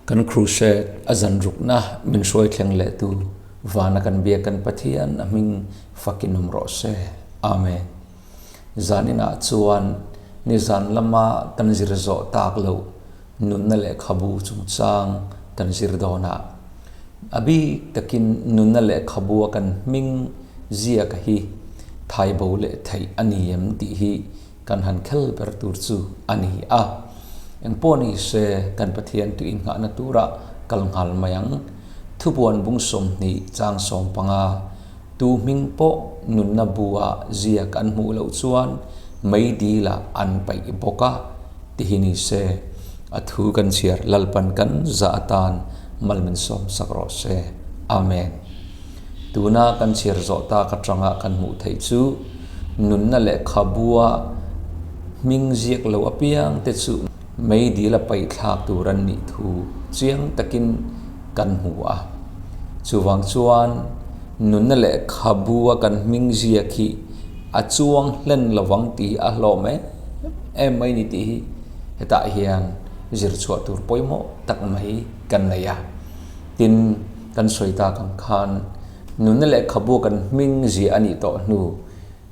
Kan Crusade a zan rukna min hruai thleng leh tu vana kan biak kan Pathian a hming fakin awm rawh se. Amen. Zaninah chuan nizan lama kan zir zawh tak loh nunna lehkhabu chungchang kan zir dawn a. A bik takin nunna lehkhabua kan hming ziaka hi thaibo leh theih a ni em tih hi kan han khel ber tur chu a ni a. Engpawh ni se kan Pathian tui inghahna tura kal nghal mai ang. Thupuan bung 20 chang 15 Tu hming pawh nunna bua ziak an hmuh loh chuan meidil ah an paih bawk a ti hi ni se, a thu kan chhiar Lalpan kan zah atan mal min sawm sak rawh se. Amen. Tuna kan chhiar zawh tak atanga kan hmuh theih chu nunna lehkhabua hming ziak lo apiang te chu meidil a paih thlak tur an nih thu chiang takin kan hmu a. Chuvang chuan nunna lehkhabu a kan hming ziak hi a chuang hlen lovang tih a hlawm em em mai ni tih hi hetah hian zir chhuah tur pawimawh tak mai kan nei a. Tin, kan sawi tak ang khan nunna lehkhabu a kan hming ziah a nih tawh hnu,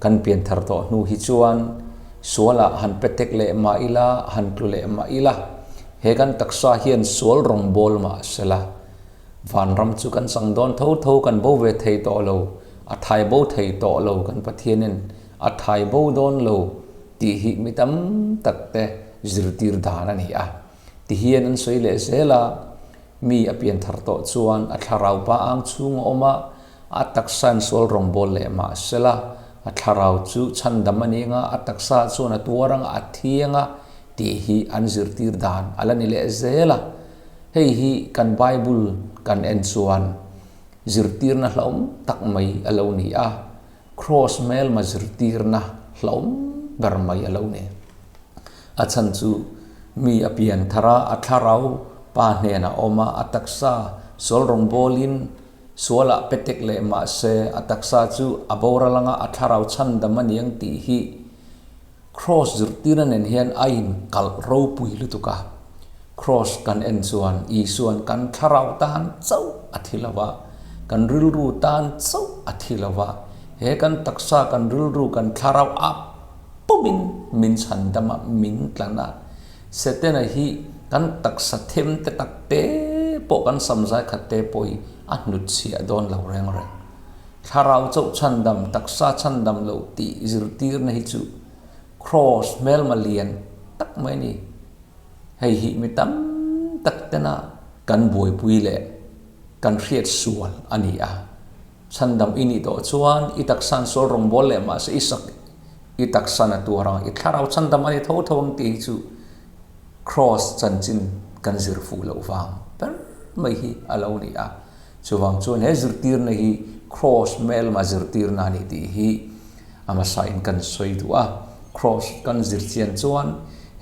kan pian thar tawh hnu hi chuan sualah han petek leh mah ila, han tlu leh mah ila, he kan taksa hian sual rawngbâwl mah sela, Vanram chu kan chang dawn tho tho, kan bo ve thei tawh lo, a thai bo thei tawh lo, kan Pathianin a thai bo dawn lo tih hi mi tam tak te zirtir dan a ni a. Tihian an sawi leh zel a, mi a pian thar tawh chuan a thlarau pa ang chhung a awm a, a taksa in sual rawngbâwl leh mah sela, a thlarau chu chhandam a ni anga, a taksa chuan a tuar anga, a thi anga tih hi an zirtir dan a la ni leh zel a. Hei hi kan Bible kan en chuan zirtirna hlauhawm tak mai a lo ni a, Kraws hmelma zirtirna hlauhawm ber mai a lo ni. A chhan chu mi a pian thar a, a thlarau pa hnenah a awm a, a taksa sual rawngbawlin sualah petek leh mah se a taksa chu a boral anga a thlarau chhandam a ni ang tih hi Kraws zirtirna nen hian a inkalh ropui lutuk a. Kraws kan en chuan Isua'n kan thlarau tan chauh a thi lo va, kan rilru tan chauh a thi lo va, he kan taksa, kan rilru, kan thlarau a pawmin min chhandam a, min tlan a. Setana hi kan taksa them te tak te pawh, kan samzai khat te pawh hi a hnutchhiah dawn lo reng reng. Thlarau chauh chhandam, taksa chhandam loh tih zirtirna hi chu Kraws hmelma lian tak mai a ni. Hei hi mi tam tak tena kan buaipui leh kan hriat sual a ni a. Chhandam i nih tawh chuan i taksa'n sual rawngbâwl leh mahse i sak i taksa'n a tuar ang, i thlarau chhandam a ni tho tho ang tih hi chu Kraws chanchin kan zir fuh loh vang ber mai hi a lo ni a. Chuvang chuan he zirtirna hi Kraws hmelma zirtirna a ni tih hi a hmasain kan sawi duh a. Kraws kan zir chian chuan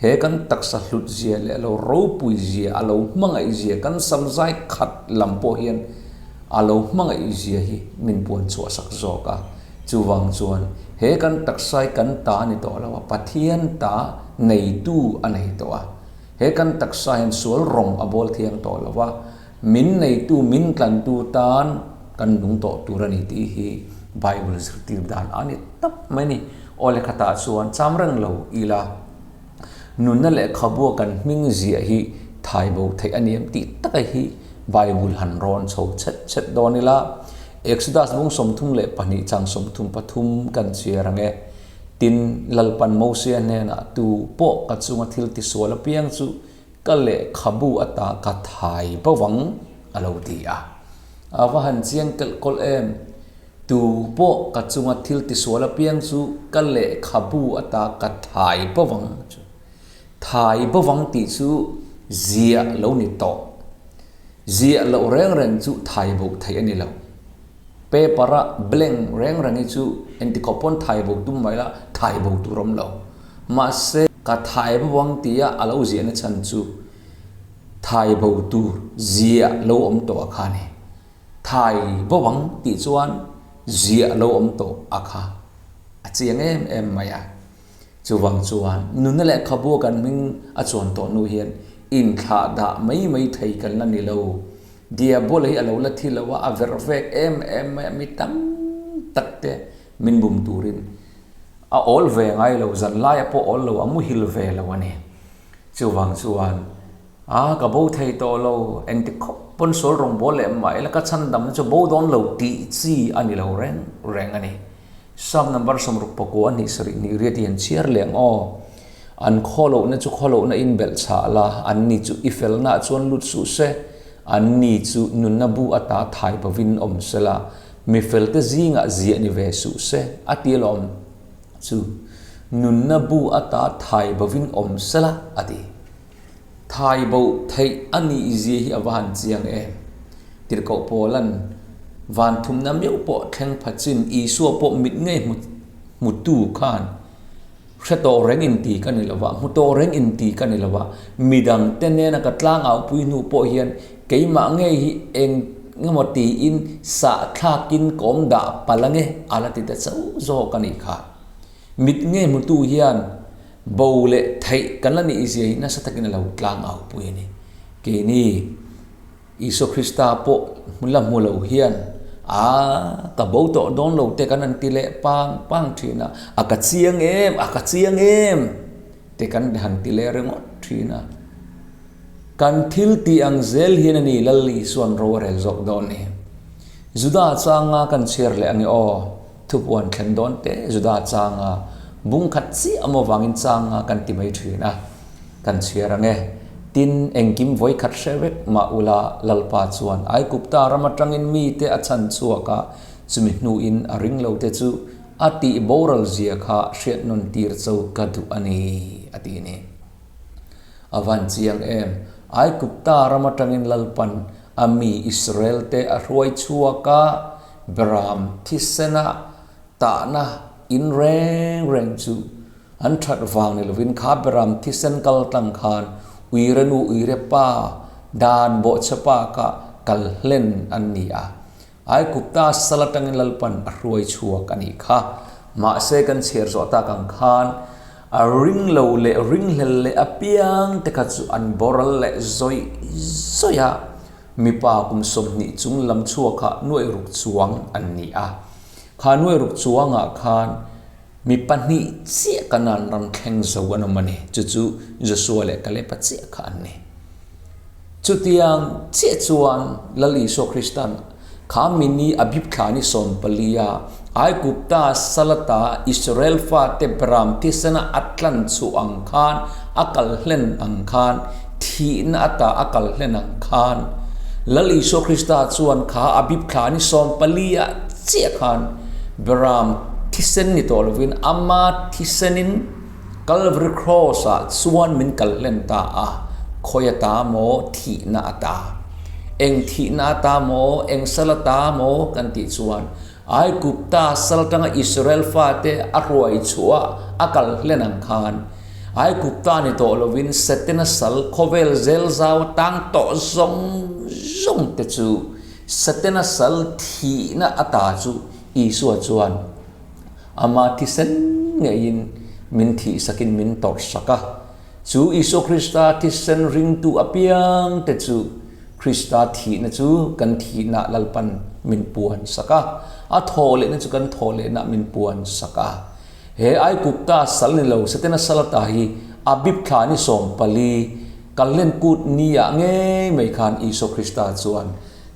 he kan taksa hlut zia leh a lo ropui zia, a lo hmangaih zia, kan samzai khat lam pawh hian a lo hmangaih zia hi min puan chhuah sak zawk a. Chuvang chuan he kan taksa hi kan ta a ni tawh lo a, Pathian ta neitu a nei tawh a. He kan taksa hian sual rawng a bawl thiang tawh lo a. Min neitu, min tlantu tan kan nung tawh tur a ni tih hi Bible zirtir dan a ni tawp mai a ni. Aw lehkhatah chuan cham reng lo ila, nunna lehkhabua kan hming ziah hi thai bo theih a ni em tih taka hi Bible han rawn chho chhet chhet dawn ila, Exodus bung 32 chang 33 kan chhiar ang e. Tin, Lalpan Mosia hnenah tu pawh ka chunga thil tisual apiang chu Ka lehkhabu ata ka thai bo ang, a lo ti a. A va han chiang kelh kawlh em? Tu pawh ka chunga thil tisual apiang chu ka lehkhabu ata ka thai bo ang chu. Thai bo ang tih chu ziah lo ni tawh. Ziah loh reng reng chu thai bo theih a ni lo. Paper a blank reng reng hi chu engti khawp pawn thai bo tum mai la, thai bo tur awm lo. Mahse, ka thai bo ang tia a lo ziahna chhan chu thai bo tur ziah lo awm tawh a kha a ni. Thai bo ang tih chuan ziah lo awm tawh a kha a chiang em em mai a. Chuvang chuan nunna lehkhabu kan hming a chuan tawh hnu hian Inthlahdah mai mai thei kan la ni lo. Diabola hi a lo la thi lo a, a verh vek em em mai a, mi tam tak te min bum turin a awl ve ngai lo, zan laia pawh awl lo, a muhil ve lo a ni. Chuvang chuan, A, ka bo thei tawh lo, engti khawp pawn sual rawn bawl leh mah ila ka chhan damna chu bo dawn lo tih chi a ni lo reng reng a ni. Psalm number 69 hnih sarih hnih riat hi an chhiar leh ang aw. An khawlohna chu khawlohna in belh chhah la, an ni chu i felnaah chuan lut suh se, an ni chu nunna bu ata thai bovin awm se la, mi felte zingah ziah ni ve suh se, a ti alawm chu nunna bu ata thai bovin awm se la, a ti. Thai bo theih a nih zia hi a va han chiang em? Tirhkoh Paula'n van thumna meuh pawh thleng pha chin Isua pawh mit ngei hmu hmutu khan hre tawh reng inti ka ni lova, hmu tawh reng inti ka ni lova, midang te nena ka tlangau pui hnu pawh hian keimah ngei hi eng emaw tiin sahthlakin ka awm dah palh ange a la ti ta chauh zawk a nih kha. Mit ngei hmutu hian Bo leh theih kan la nih zia hi nasa takin a lo tlang au pui a ni. Keini Isua Krista pawh la hmu lo hian a ka bo tawh dawn lo te kan han ti leh pang pang thin a, a ka chiang em, a ka chiang em te kan han ti leh ringawt thin a. Kan thil tih ang zel hian a ni Lal Isua'n ro a rel zawk dawn ni. Juda changa kan chhiar leh ang e aw. Thupuan thlen dawn te Juda changa bung khat chiah awm avangin changa kan ti mai thin a, kan chhiar ang e. Tin, engkim vawi khat hre vek mah ula Lalpa chuan Aigupta ram atangin mite a chhan chhuak a, chumi hnuin a ring lo te chu a tih boral zia kha hriat nawn tir cho ka duh a ni, a ti a ni. A van chiang em! Aigupta ram atangin Lalpan a mi Israel te a hruai chhuak a, Beram thisena tahna in reng reng chu an that vang ni lovin kha beram thisen kal tlang khan uire nu uire pa dan bawhchhe pa kha kal hlen an ni a. Aigupta sal atangin Lalpan a hruai chhuak a nih kha. Mahse kan chhiar zawh tak ang khan a ring lo leh ringhlel leh apiang te kha chu an boral leh zawih zawih a. Mipa kum 20 chung lam chhuak ah nuaih ruk chuang an ni a. Kha nuaih ruk chuangah khan mi pahnih chiah Kanaan ram thleng zo an awm a ni. Chu chu Joshua leh Kaleba chiah kha an ni. Chutiang chiah chuan Lal Isua Krista'n kha mini Abib thla ni 14 a Aigupta salata Israel fate Beram thisena a tlan chhuah ang khan, a kal hlen ang khan, thihna ata a kal hlen ang khan, Lal Isua Krista chuan kha Abib thla ni 14 ah chiah khan Beram thisen ni tawh lovin ama thisenin Calvary Cross ah chuan min kal hlen ta a, khawi ata maw thihna ata, eng thihna ata maw, eng sal ata maw kan tih chuan Aigupta sal tanga Israel fate a hruai chhuah a kal hlen ang khan, Aigupta ni tawh lovin Setana sal khawvel zel zau tang tawh zawng zawng te chu Setana sal thihna ata chu Isua chuan ama thisen ngeiin min thihsakin min tawrhsak a. Chu Isua Krista thisen ringtu apiang te chu Krista thihna chu kan thihna Lalpan min puan sak a, a thawhlehna chu kan thawhlehna min puan sak a. He Aigupta sal ni lo Setana sal ata hi Abib thla ni 14 kalhlen kut ni ah ngei mai khan Isua Krista chuan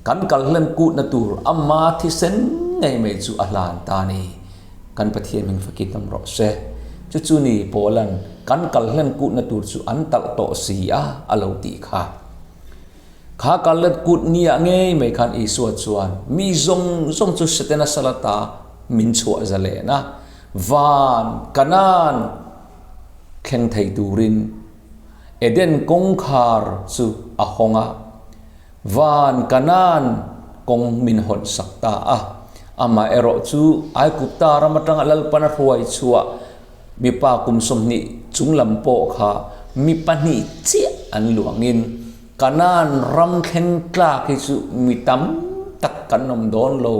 kan kalhlen kutna tur ama thisen ngei mai chu a hlan ta a ni. Kan Pathian min fakit awm rawh se. Chu chu ni Paula'n kan kalhlen kutna tur chu an talh tawh si a a lo tih kha. Kha kalhlen kut ni ah ngei mai khan Isua chuan mi zawng zawng chu Setana sal ata min chhuah zalen a, van Kanaan thleng thei turin Eden kawngkhar chu a hawng a. Van Kanaan kawng min hawn sak ta a. Amah erawh chu Aigupta ram atanga Lalpan a hruai chhuah mipa kum 20 chung lam pawh kha mi pahnih chiah an luangin Kanaan ram thleng tlak hi chu mi tam tak kan awm dawn lo.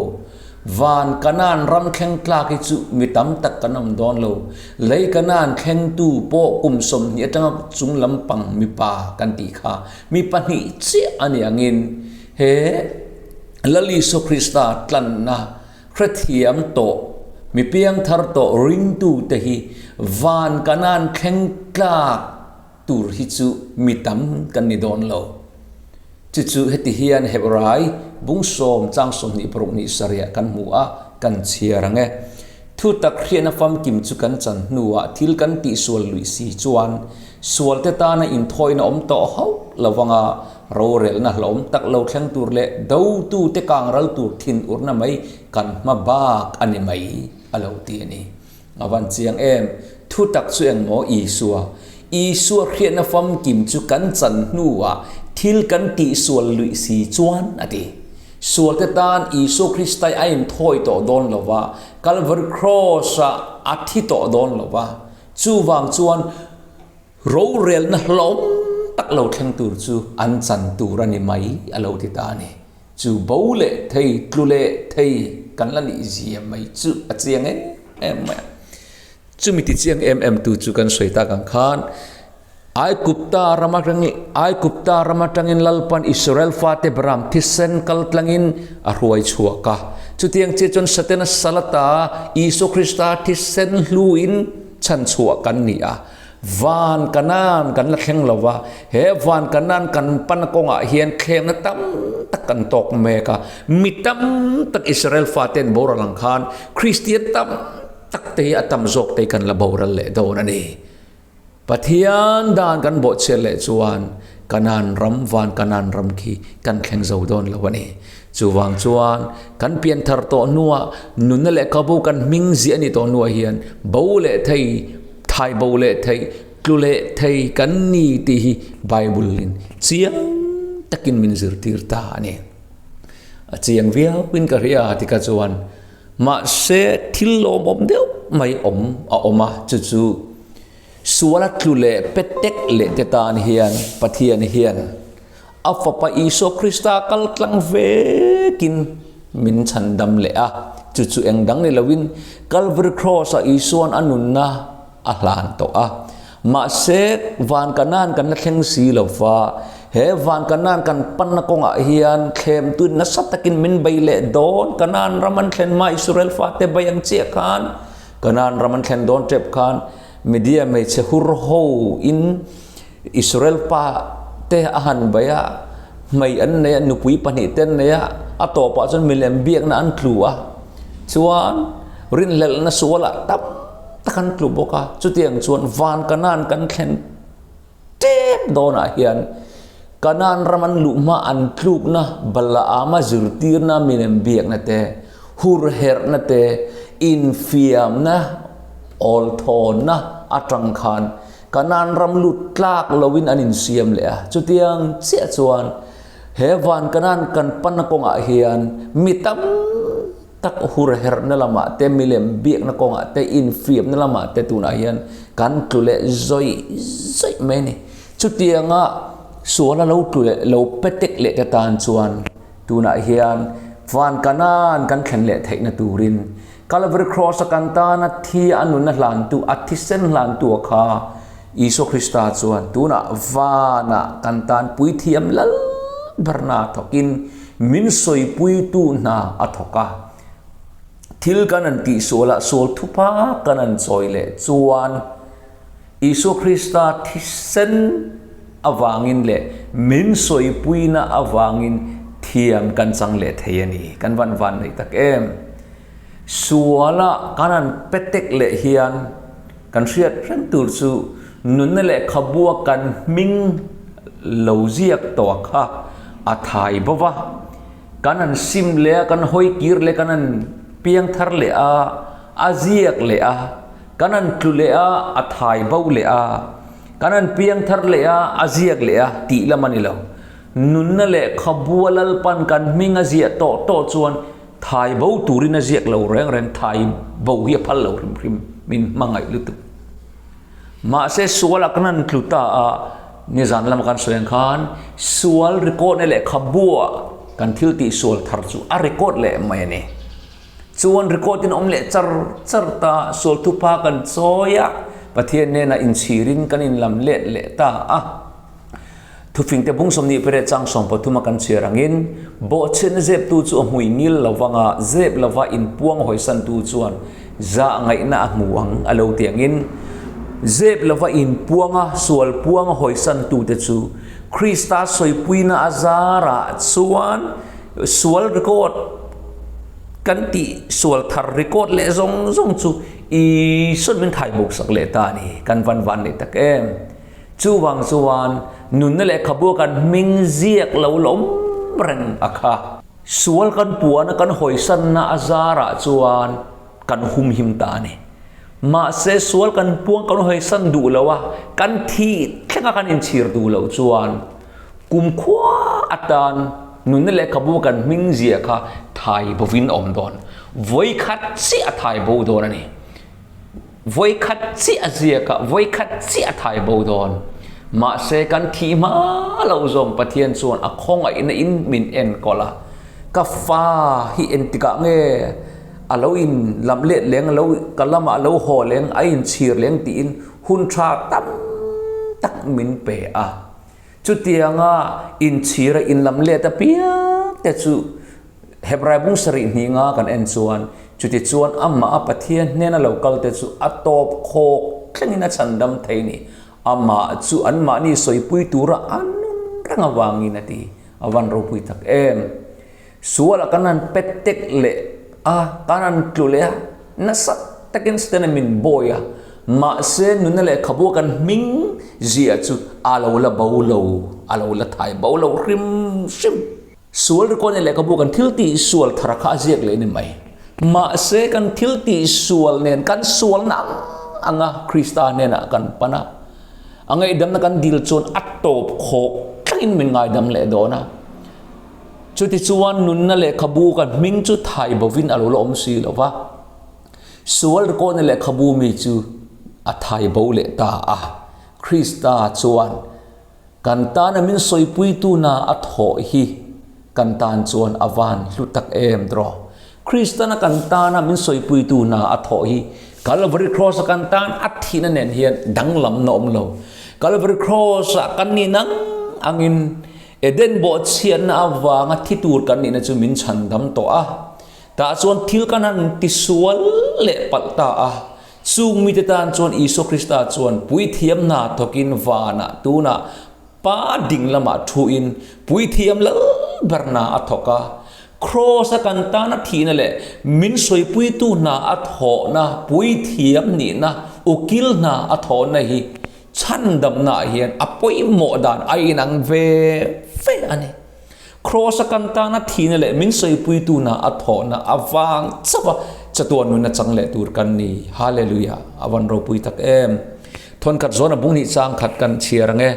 Van Kanaan ram thleng tlak hi chu mi tam tak kan awm dawn lo. Lei Kanaan thlengtu pawh kum 20 atanga chung lampang mipa kan tih kha mi pahnih chiah a ni angin he Lal Isua Krista tlanna hrethiam tawh mi piangthar tawh ringtute hi van Kanaan thleng tlak tur hi chu mi tam kan ni dawn lo. Chu chu heti hian Hebrai bung sawm chang 26 ni sarih kan hmu a, kan chhiar ang e. Thutak hriatna famkim chu kan chan hnuah thil kan tihsual luih si chuan sualte tana inthawina awm tawh hauh lo anga rorelna hlawm tak lo thleng tur leh dotute kang ral tur thinurna mai kan hma bak a ni mai a lo ti a ni. A van chiang em? Thutak chu engmaw Isua? Isua hriatna famkim chu kan chan hnuah thil kan tihsual luih si chuan a ti. Sualte tan Isua Kristai a inthawi tawh dawn lo va, Calvary Cross-ah a thi tawh dawn lo va. Chuvang chuan rorelna hlawm tak lo thleng tur chu an chan tur a ni mai a lo ti ta a ni. Chu bo leh thei, tlu leh thei kan la nih zia mai chu a chiang em em mai a. Chumi ti chiang em em tu chu kan sawi tak ang khan Aigupta ram atangin Aigupta ram atangin Lalpan Israel fate Beram thisen kal tlangin a hruai chhuak a. Chutiang chiah chuan Satana salata Isua Krista thisen hluin chhanchhuah kan ni a. Van Kanaan kan la thleng lo va, he van Kanaan kan pan kawngah hian thlemna tam tak kan tawk mek a. Mi tam tak Israel fate an boral ang khan Kristian tam tak te hi a tam zawk te hi kan la boral leh dawn a ni. Pathian dan kan bawhchhiat leh chuan Kanaan ram, van Kanaan ram khi kan thleng zo dawn lo a ni. Chuvang chuan kan pianthar tawh hnuah nunna leh kabo kan hming ziah a ni tawh hnuah hian bo leh thei, Thai bo leh thei, tlu leh thei kan ni tih hi Bible in chiang takin min zirtir ta a ni. A chiang viau in ka hria ti ka chuan mahse thil lawmawm deuh mai awm a awm a, chu chu suala tlu leh petek leh te tan hian Pathian hian a Fapa Isua Krista kal tlang vekin min chhandam leh a, chu chu eng dang ni loin Calvary Cross-ah Isua'n a nunna a hlan tawh a. Mahse, van Kanaan kan la thleng si lo va, he van Kanaan kan panna kawngah hian thlemtuin nasa takin min bei leh dawn, Kanaan ram an thlen hma Israel fate bei ang chiah khan, Kanaan ram an thlen dawn tep khan Media hmeichhe hur ho in Israel pa te a han bei a, hmei an nei a, nupui pahnih te an nei a, a tawpah chuan milem biakna an tlu a, chuan rinhlelhna sualah tam tak an tlu bawk a, chutiang chuan van Kanaan kan thlen tep dawnah hian Kanaan ram an luh hma an tlukna Balaama zirtirna milem biakna te, hurherhna te, infiamna awlthawnna atang khan Kanaan ram lut tlak loin an insiam leh a. Chutiang chiah chuan he van Kanaan kan panna kawngah hian mi tam tak hurherhna lamah te, milem biakna kawngah te, infiamna lamah te tunah hian kan tlu leh zawih zawih mai a ni. Chutianga suala lo tlu leh lo petek leh te tan chuan tunah hian van Kanaan kan thlen leh theihna turin Calvary Cross a kan tana thi a nunna hlantu, a thisen hlantu a kha Isua Krista chuan tunah vanah kan tan puithiam lal berna thawkin min sawipuitu hna a thawk a. Thil kan an tihsualah sual thupa kan an chawi leh chuan Isua Krista thisen avangin leh min sawipuina avangin thiam kan chang leh thei a ni. Kan van van nei tak em? Suala kan han petek leh hian kan hriat reng tur chu nunna lehkhabua kan hming lo ziak tawh kha a thai bo va. Kan han sim leh a, kan hawi kir leh, kan han piang thar leh a, a ziak leh a, kan han tlu leh a, a thai bo leh a, kan han piang thar leh a, a ziak leh a tih lam a ni lo. Nunna lehkhabua Lalpan kan hming a ziah tawh tawh chuan Thai bo turin a ziak lo reng reng, thai bo hi a phal lo hrim hrim, min hmangaih lutuk. Mahse sual a kan han tlu ta a, nizan lama kan sawi ang khan sual record na lehkhabua kan thil tih sual thar chu a record leh mai a ni. Chuan record in awm leh char char ta, sual thupa kan chawi a, Pathian hnenah inchhirin kan inlam let leh ta a. Thufingte bung 28 chang 13 a kan chhiar angin, Bawhchhiatna zeptu chu a hmui ngil lo vanga zep lova inpuang hawisantu chuan zah ngaihna a hmu ang a lo ti angin, zep lova inpuanga sual puanga hawisantute chu Krista sawipuina a zarah chuan sual record kan tih sual thar record leh zawng zawng chu Isuan min thai bawksak leh ta a ni. Kan van van leh tak em. Chuvang chuan nunna lehkhabu kan hming ziak lo la awm reng a kha. Sual kan puana kan hawisanna a zarah chuan kan humhim ta a ni. Mahse sual kan puang kan hawisan duh lo a, kan thih thlenga kan inchhir duh loh chuan kumkhua atan nunna lehkhabu kan hming ziah kha thai bovin a awm dawn. Vawikhat chiah a thai bo dawn a ni. Vawikhat chiah a ziak a, vawikhat chiah a thai bo dawn. Mahse kan thih hma lo zawng Pathian chuan a khawngaihna in min enkawl a, ka fa hi engtikah nge a lo in lam let leng, a lo ka lamah a lo haw leng, a inchhir leng tiin hun tha tam tak min pe a. Chutianga inchhir a inlam let apiang te chu Hebrai bung sarih hnih nga kan en chuan, chutichuan amah a Pathian hnena lo kal te chu a tawp khawk thlengin a chhandam thei ni. Amah chu anmahni sawipui tura a nun reng avangin a ti. A van ropui tak em! Sualah kan han pet tek leh a, kan han tlu leh a, nasa takin Setana min bawi a, mahse nuna lehkhabu a kan hming zia chu a lo la bo lo, a lo la thai bo lo hrim hrim. Sual rikawna lehkhabu kan thil tih sual thar kha a ziak leh a ni mai. Mahse kan thil tih sual nen kan sualna ang anga Krista hnenah kan pan a, a ngaihdamna kan dil chuan a tawp khawk thlengin min ngaidam leh dawn a. Chutichuan nunna lehkhabu kan hming chu thai bovin a lo la awm si lo va, sual rikawna lehkhabu mi chu a thai bo leh ta a. Krista chuan Kan tana min sawipuitu na a thawh hi kan tan chuan a van hlu tak em draw. Kristana kan tana min sawipuitu na a thawh hi Calvary Cross a kan tan a thihna nen hian danglamna awm lo. Calvary Cross ah kan nih nang angin Eden bawhchhiatna avanga thi tur kan nihna chu min chhandam tawh a. Tah chuan thil kan han tisual leh palh ta a. Chung mite tan chuan Isua Krista chuan puithiam hna thawkin vanah tunah Pa ding lamah thuin puithiam lal ber hna a thawk a. Kraws-a kan tana thihna leh min sawipuitu hna a thawhna puithiam nihna ukil hna a thawhna hi chhandamnaah hian a pawimawh dan a inang ve ve a ni. Kraws-a kan tana thihna leh min sawipuitu hna a thawhna avang chauha chatuan nunna chang leh tur kan ni. Hallelujah! A van ropui tak em! Thawnkhat zawn a bung nih chang khat kan chhiar ang e.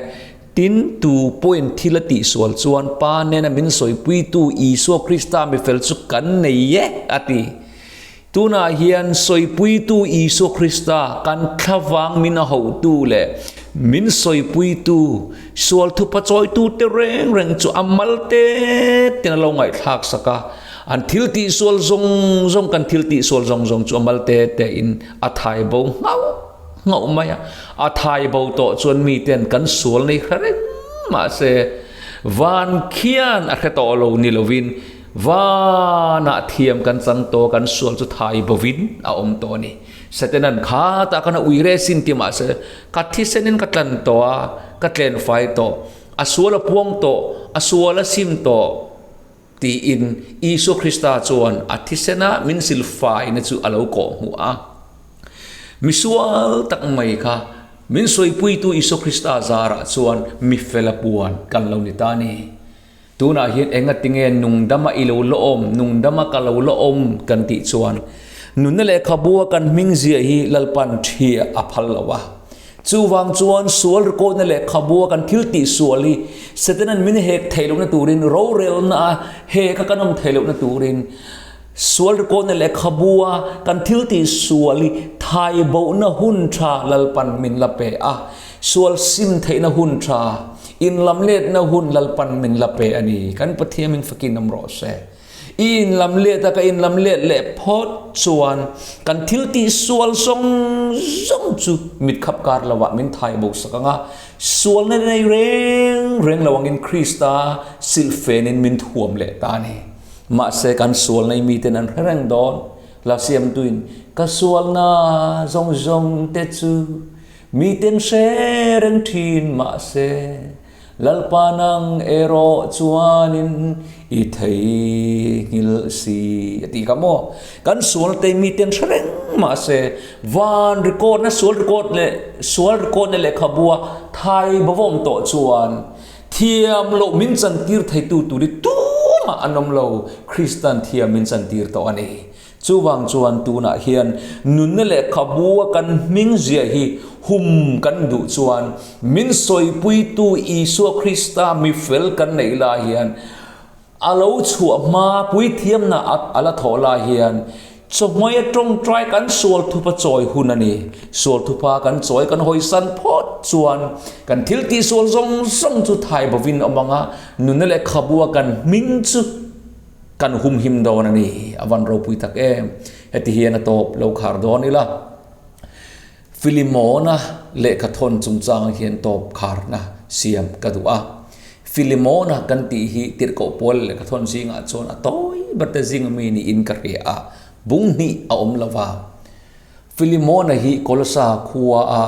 Tin, tu pawhin thil a tihsual chuan Pa nena min sawipuitu Isua Krista mifel chu kan nei e, a ti. Tunah hian sawipuitu Isua Krista kan thlavang min a hohtu leh min sawipuitu, sual thupa chawitute reng reng chu a mal te ten a lo ngaihthlak sak a. An thil tihsual zawng zawng kan thil tihsual zawng zawng chu a mal te tein a thai bo nghauh nghauh mai a. A thai bo tawh chuan miten kan sual nei hre reng mahse van khian a hre tawh lo ni lovin Vanah thiam kan chang tawh, kan sual chu thai bovin a awm tawh a ni. Satanan kha tah khan a ui reh sin ti mahse, ka thisenin ka tlan tawh a, ka tlen fai tawh, a sual a puang tawh, a sual a sim tawh tiin Isua Krista chuan a thisena min sil faina chu a lo kawh hmuh a. Misual tak mai kha min sawipuitu Isua Krista zarah chuan mifel a puan kan lo ni ta a ni. Tunah hian engatinge nungdama i lo la awm, nungdama ka lo la awm kan tih chuan nunna lehkhabua kan hming ziah hi Lalpan thiah a phal lo a. Chuvang chuan sual rikawtna lehkhabua kan thil tih sual hi Satanan min hek theih lohna turin, rorelna a hek a kan awm theih lohna turin sual rikawtna lehkhabua kan thil tih sual hi thaibohna hun tha Lalpan min la pe a, sual sim theihna hun tha Inlamletna hun Lalpan min la pe a ni. Kan Pathian min fakin awm rawh se. I inlam let a, ka inlam let leh phawt chuan kan thil tih sual zawng zawng chu mit khap kar lovah min thai bo sak ang a, sualna nei reng reng lo angin Krista silhfenin min thuam leh ta a ni. Mahse kan sual nei miten an hre reng dawn. Hla siamtuin, Ka sualna zawng zawng te chu miten hre reng thin mahse, Lalpa nang erawh chuanin i theihnghilh si a tih kha maw? Kan sual te miten hre reng mahse van record na sual record leh sual record na lehkhabua thai bawm tawh chuan thiam loh min chantir theitu tur hi tumah an awm lo, Kristan thiam min chantir tawh a ni. Chuvang chuan tunah hian nunna lehkhabu a kan hming zia hi hum kan duh chuan min sawipuitu Isua Krista mi fel kan neih lai hian a lo chhuah hma puithiamna a la thawh lai hian chawhmai a tawngtai kan sual thupa chawi hun a ni. Sual thupa kan chawi kan hawisan phawt chuan kan thil tihsual zawng zawng chu thai bovin awm ang a, nunna lehkhabu a kan hming chu Kan humhim dawn a ni, a van ropui tak em. Heti hian a tawp lo khar dawn ila. Filimona lehkha thawn chungchang hian tawp kharna siam ka duh a. Filimona kan tih hi tirhkoh pawl lehkha thawn zingah chuan a tawi ber te zinga mi niin ka hria a, bung hnih a awm lo va. Filimona hi Kolosa khua a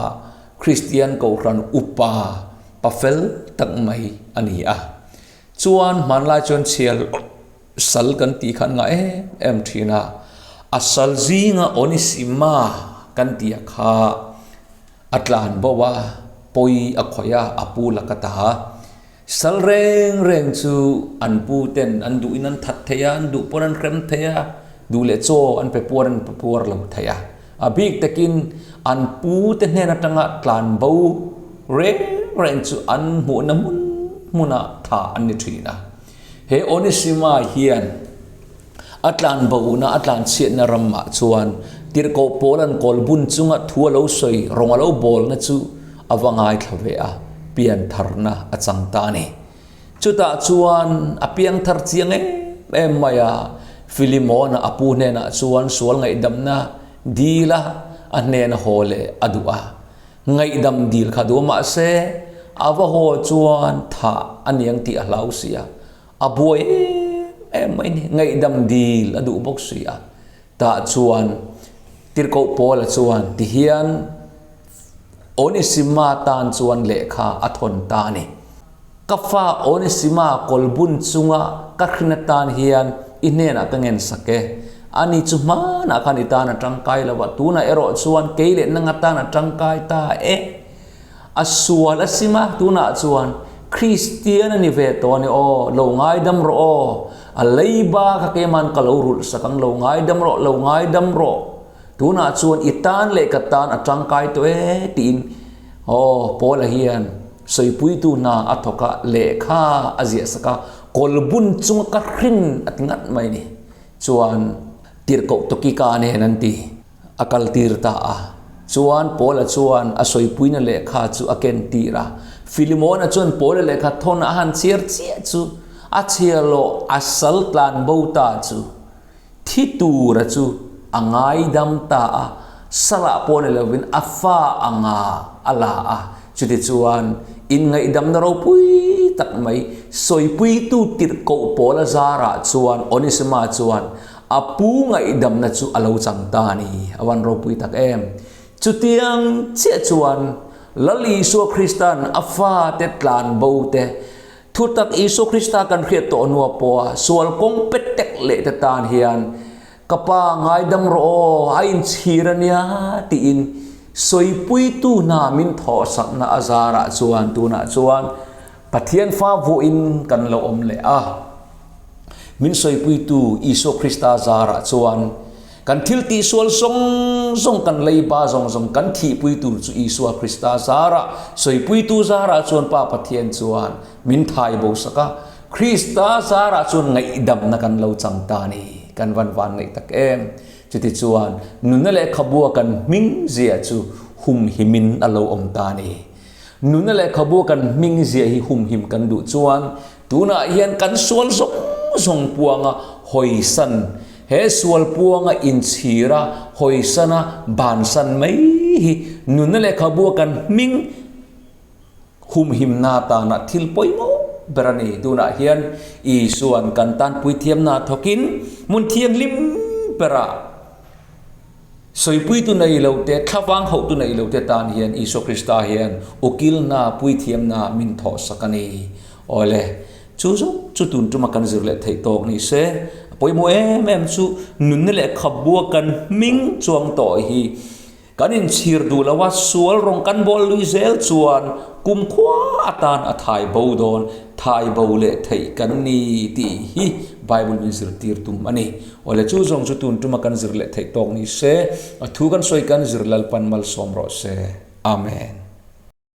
Kristian Kohhran upa pafel tak mai a ni a. Chuan hmanlai chuan chhiar sal kan tih kha an ngah em em thin a, a sal zinga Onisima kan tih a kha a tlan bo a, pawi a khawih a, a pu la ka ta a. Sal reng reng chu an pu ten an duhin an that thei a, an duh pawn an hrem thei a, duh leh chaw an pe puar an pe puar lo thei a. A bik takin an pu te hnen atanga tlan bo reng reng chu an hmuhna hmun hmunah tha an ni thin a. He Onisima hian a tlan bona a tlan chhiatna ramah chuan tirhkoh pawl an kawl bun chunga thu a lo sawi rawng a lo bawlna chu a va ngaithla ve a, piantharna a chang ta a ni. Chutah chuan a piangthar chiang em em mai a, Filimona a pu hnenah chuan sual ngaihdamna dil a, a hnena haw leh a duh a. Ngaihdam dil kha duh mahse a va haw chuan thah a niang tih a hlau si a, a buai em em mai ni. Ngaihdam dil a duh bawk si a. Tah chuan Tirhkoh Paula chuan tihian Onisima tan chuan lehkha a thawn ta a ni. Ka fa Onisima kawlbun chunga ka hrin atan hian i hnenah ka ngen sak e. Ani chu hmanah khan i tan a tangkai lo a, tunah erawh chuan kei leh nang atan a tangkai ta e. A sual a sim a, tunah chuan Kristian a ni ve tawh a ni aw, lo ngaidam rawh aw, a leiba kha keima'n ka lo rulh sak ang, lo ngaidam rawh, lo ngaidam rawh. Tunah chuan i tan leh ka tan a tangkai tawh e tiin aw Paula hian sawipuitu hna a thawk a, lehkha a ziah sak a, kawlbun chunga ka hrin a ti ngat mai ni. Chuan tirhkoh Tokika nen an ti a kal tir ta a. Chuan Paula chuan a sawipuina lehkha chu a ken tir a. Filimona chuan Paula lehkha thawn a han chhiar chiah chu a chhiar loh a sal tlan bo ta chu. Thi tura chu a ngaidam ta a, salah pawh ni lovin a fa anga a la a. Chutichuan, inngaihdamna ropui tak mai sawipuitu tirhkoh Paula zarah chuan Onisima chuan a pu ngaihdamna chu a lo chang ta a ni. A van ropui tak em! Chutiang chiah chuan Lal Isua Krista'n a fate tlanbo te Thutak Isua Krista kan hriat tawh hnua pawha sual kawng pet tek leh te tan hian Ka pa ngaidam rawh aw, a inchhir a nia tiin sawipuitu hna min thawhsakna a zarah chuan tunah chuan Pathian fa vuahin kan lo awm leh a. Min sawipuitu Isua Krista zarah chuan Kan thil tihsual zawng zawng, kan leiba zawng zawng, kan thihpui tur chu Isua Krista zarah, sawipuitu zarah chuan Pa Pathian chuan min thai bo sak a, Krista zarah chuan ngaihdamna kan lo chang ta a ni. Kan van van ngaih tak em! Chutichuan, nunna lehkhabua kan hming zia chu humhimin a lo awm ta a ni. Nunna lehkhabua kan hming zia hi humhim kan duh chuan tunah hian kan sual zawng zawng puanga Hawisan, He sual puanga inchhira hawisana bansan mai hi nunna lehkhabua kan hming humhimna atana thil pawimawh ber a ni. Tunah hian Isua'n kan tan puithiamna thawkin hmun thianghlim berah Sawipuitu nei lo te, thlavang hauhtu nei lo te tan hian Isua Krista hian ukilna, puithiamna min thawhsak a ni. Awle, chu zawng chu tun tuma kan zir leh theih tawk ni se, a pawimawh em em chu nunna leh khabua kan hming chuang tawh hi kan inchhir duh lo a, sual rawng kan bawl lui zel chuan kumkhua atan a thai bo dawn, thai bo leh theih kan ni tih hi Bible min zirtir tum a ni. Awle chu zawng chu tun tuma kan zir leh theih tawk ni se, a thu kan sawi kan zir Lalpan malsawm rawh se. Amen.